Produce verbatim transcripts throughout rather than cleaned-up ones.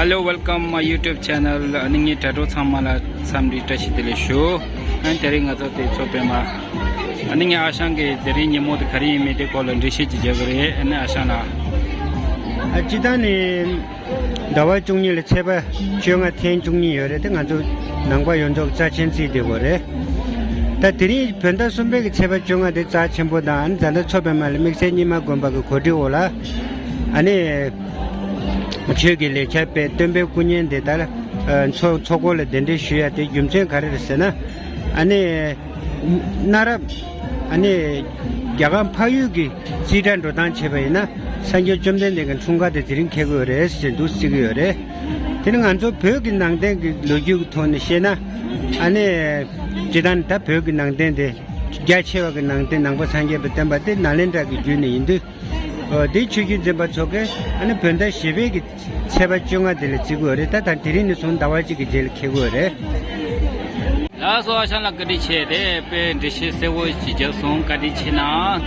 Hello, welcome my YouTube channel. ཨ་ནི་ངའི་དྲ་གྲོགས་ཚང་མ་ལ་འཚམས་འདྲི་བཀྲ་ཤིས་བདེ་ལེགས་ཞུ། ཨ་ནི་དེ་རིང་ང་ཚོ་དེ་ཚོ་པད་མ། ཨ་ནི་ངའི་ཨ་ཞང་གི་དེ་རིང་ཉིན་མོ་དེ་ག་རེ་ཡིན་མིན་དེ་སྐོར་ལ་འགྲེལ་བཤད་ཅིག་རྒྱག་གི་རེད། ཨ་ནི་ཨ་ཞང་ལགས། ཨ་སྤྱིར་བཏང་ནི། ཟླ་བ་བཅུ་གཉིས་ལ་ཚེས་པ་བཅོ་ལྔ་ཐེངས་བཅུ་གཉིས་ཡོད་རེད་དེ། ང་ཚོ་ནང་པ་ཡོངས་རྫོགས་རྩ་ཆེན་བརྩིས་བསྡད་ཡོད་རེད། ད་དེ་རིང་བོད་ཟླ་གསུམ་པའི་གི་ཚེས་པ་བཅོ་ལྔ་དེ་རྩ་ཆེན་པོ་དང་། ཨ་ནི་ད་ལྟ་ཚོ་པད་མ་ལ་དམིགས་བསལ་རྙིང་མ་དགོན་པ་གི་གོ་སྒྲིག་འོག་ལ། ཨ་ནི་ཆོས་ཀྱི་ལས་འཆར་སྤེལ། སྟོན་པའི་སྐུ་བརྙན་དེ་ད་ལ་ཚོགས་ཚོགས་སྐོར་ལ་གདན་འདྲེན་ཞུ་ཡ་དེ་རྒྱུ་མཚན་ག་རེ་རེད་ཟེར་ན། ཨ་ནི། གནའ་རབས། ཨ་ནི། རྒྱ་གར་འཕགས་ཡུལ་གྱི་རྩིས་ཁྲ་འགྲོ་སྟངས་བྱས་པ་ཡིན་ན། སངས་རྒྱས་བཅོམ་ལྡན་འདས་ཀྱི་འཁྲུངས་སྐར་དེ་དེ་རིང་འཁེལ་གྱི་ཡོད་རེད་ཟེར་འདུག་རྩི་གི་ཡོད་རེད། དེ་ནི་ང་ཚོ་བོད་ཀྱི་ནང་བསྟན་གྱི་ལོ་རྒྱུས་ཀྱི་ཐོག་ནས་བཤད་ན། ཨ་ནི། སྤྱིར་བཏང་ད་བོད་ཀྱི་ནང་བསྟན་དེ། རྒྱ་ཆེ་བ་གི་ནང་བསྟན་ནང་པ་སངས་རྒྱས་པའི་བསྟན་པ་དེ་ནཱ་ལེནྡྲ་གི་བརྒྱུད་ནས་ཡིན་དུས། ཨོ། དེའི་ཆོས་བརྒྱུད་འཛིན་པ་ཚོ་གིས་ཨ་ནི་བོད་ཟླ་བཞི་པའི་གི་ཚེས་པ་བཅོ་ལྔ་དེ་ལ་བརྩི་གི་ཡོད་རེད། ད་ད་དེ་རིང་ནས་བཟུང་ཟླ་བ་གཅིག་གི་རྗེས་ལ་འཁེལ་གི་ཡོད་རེད། ལགས་སོ། ཨ་ཞང་ལགས་བཀའ་དྲིན་ཆེ། དེ་དཔེ་འགྲེལ་བཤད་གསལ་བོ་ཞིག་རྒྱབ་སོང་། བཀའ་དྲིན་ཆེ་གནང་།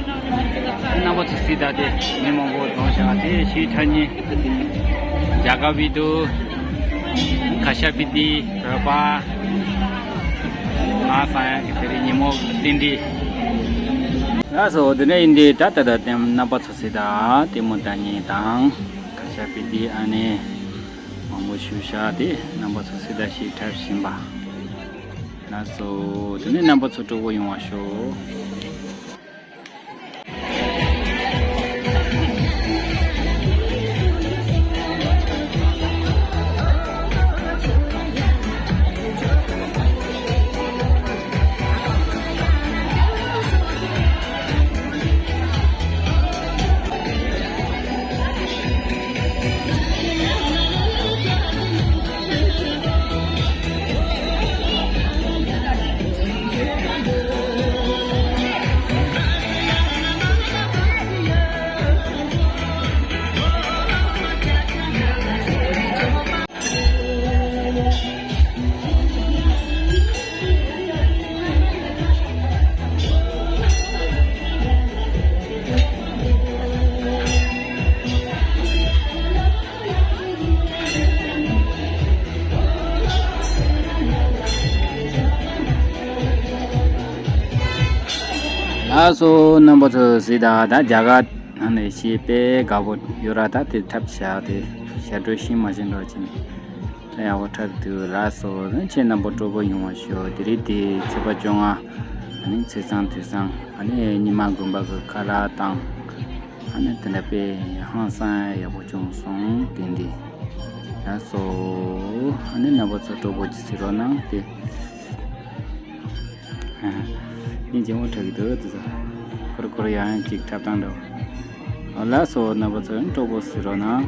རྣམ་པ་ཚོ་གཟིགས་དང་། དེ་མི་མང་པོ་འཛོམས་ཤག་དེ་ཞིག་ཁྲ་ཉིན་རྒྱ་གར་བི་དུ། ཁ་ཤ་པི་ཏི། བོད་པ། ང་ས་ཡང་གི་དེ་རིང་ཉིན་མོ་རྟེན་འབྲེལ། ལགས་སོ། དེ་ནས་ཡིན་དེ་ད་ལྟ་ད་ལྟ་རྣམ་པ་ཚོ་གཟིགས་དང་། ལྟད་མོ་ལྟ་མཁན་དང་། ཁ་ཤ་པི་ཏི། ཨ་ནི་མང་པོ་ཞིག་ཤག་དེ་རྣམ་པ་ཚོ་གཟིགས་དང་། ཞིག་འཁྲབ་བཞིན་པ། ལགས་སོ། དེ་ནས་རྣམ་པ་ཚོ་སྤྲོ་པོ་ཡོང་བ་ཤོག་ལགས་སོ། རྣམ་པ་ཚོ་གཟིགས་དང་། ད་རྒྱ་གར་ནང་ནས་ཤེས་པའི་དགའ་པོ་ཡོད་ར། ད་དེ་འཁྲབ་བྱ་དེ་ཞབས་བྲོ་ཤིང་མ་བཞིན་འགྲོ་ཅིང་ད་ཡག་པོ་འཁྲབ་འདུག་ལགས་སོ། ཁྱེད་རྣམ་པ་སྤྲོ་པོ་ཡོང་བ་ཤོག་དེ་རིང་དེ་ཚེས་པ་བཅོ་ལྔ། ཨ་ནི་ཚེས་བཟང་དུས་བཟང་། ཨ་ནི་རྙིང་མ་དགོན་པ་གི་ཁ་ལག་དང་། ཨ་ནི་དེ་འདྲ་དཔེ་ཧང་སང་ཡག་པོ་བྱུང་སོང་། དེ་འདི་ལགས་སོ། ཨ་ནི་རྣམ་པ་ཚོ་སྤྲོ་པོ་ཅིག་གཟིགས་རོགས་གནང་སྟེ། ཨ། སྙིང་རྗེ་མོ་འཁྲབ་ཀྱི་འདུག་དེ་ཚོ། ཁོར་ཁོར་ཡང་ཡང་ཅིག་འཁྲབ་སྟངས་འདྲ་བོ། ཨ། ལགས་སོ། རྣམ་པ་ཚོ་སྤྲོ་པོ་གཟིགས་རོགས་གནང་།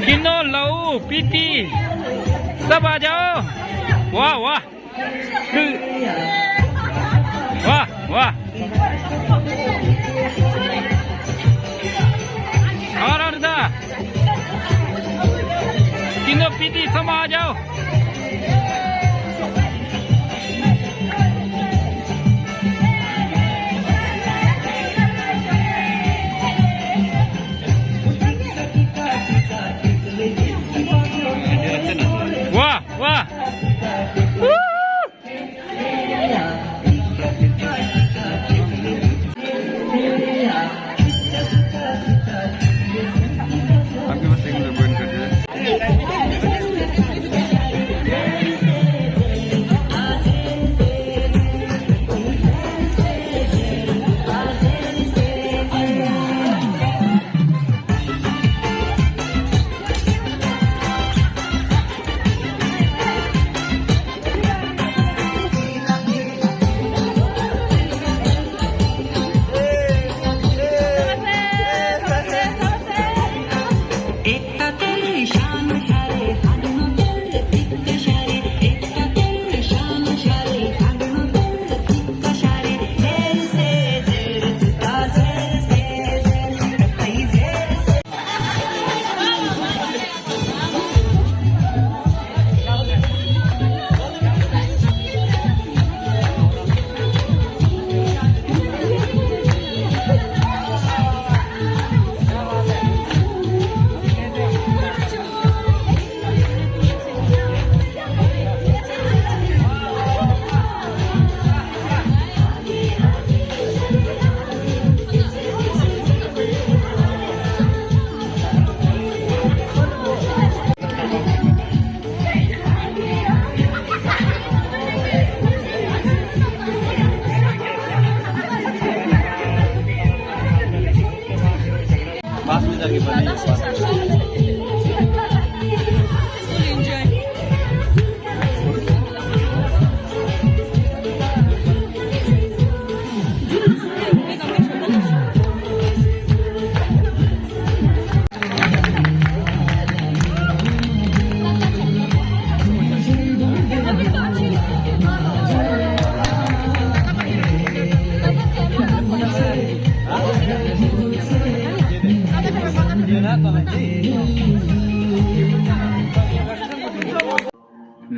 किन्नो लौ पीती सब आ जाओ। वाह, वाह। वाह, वाह। और, और दा। किन्नो पीती सब आ जाओ। वाह, वाह। आपके पास एक मिनट, बंद कर दे।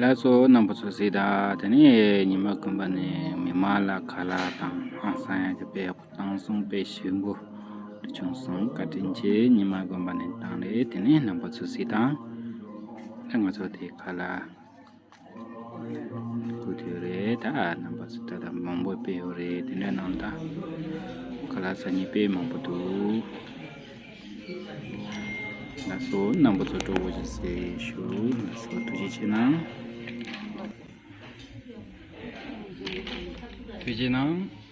ལགས་སོ། རྣམ་པ་ཚོ་གཟིགས་དང་། དེ་ནས་ཉི་མ་དགོན་པ་ནས་མི་མང་ལ་ཁ་ལག་དང་ཧང་སང་ཡག་གི་དཔེ་བཏང་སོང་། དཔེ་ཞིམ་པོ་བྱུང་སོང་། བཀའ་དྲིན་ཆེ། ཉི་མ་དགོན་པ་ནས་བཏང་རེད། དེ་ནས་རྣམ་པ་ཚོ་གཟིགས་དང་། ད་ང་ཚོ་དེ་ཁ་ལག་གོ་ཐུབ་རེད། ད་རྣམ་པ་ཚོ་ད་ལྟ་མང་པོ་དཔེ་ཡོད་རེད། དེ་འདྲ་ནང་ད་ཁ་ལག་ཟ་མཁན་དཔེ་མང་པོ་འདུག་ལགས་སོ། རྣམ་པ་ཚོ་སྤྲོ་པོ་ཅིག་གཟིགས་ཞུ། ལགས་སོ། ཐུགས་རྗེ་ཆེ་གནང་། ཐུགས་རྗེ་གནང་།